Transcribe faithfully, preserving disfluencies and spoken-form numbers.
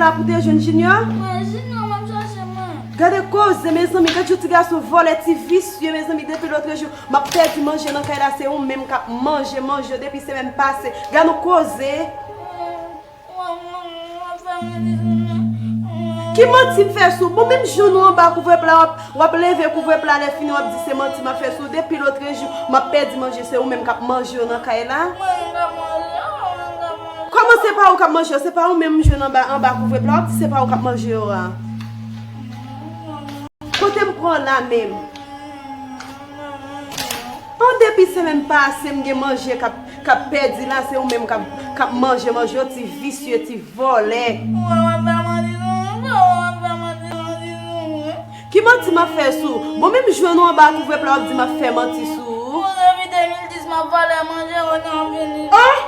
la pou te jwenn Junior? Mwen, Junior, m ap chache mwen. Gade koze, mezanmi, gad yon ti gason vòlè, ti visye, mezanmi, depi lòtrejou, m ap pèdi manje nan kay la, se ou menm k ap manje manje yo depi semèn pase. Gad yon koze. Ki manti m fè sou? Bon, menm jou nou anba kouvrèp la, w ap, w ap leve kouvrèp la, lè fini w ap di se manti m ap fè sou. Depi lòtrejou, m ap pèdi manje, se ou menm k ap manje yo nan kay la. Kòman se pa ou k ap manje yo? Se pa ou menm m jwenn anba, anba kouvrèp la, w ap di se pa ou k ap manje yo a. Kote m pran la menm? An depi semèn pase m gen manje k ap, k ap pèdi la, se ou menm k ap, k ap manje manje yo, ti visye, ti vòlè. Ki manti m ap fè sou? Bon, menm jwenn ou anba kouvrèp la, w ap di m ap fè manti sou ou. An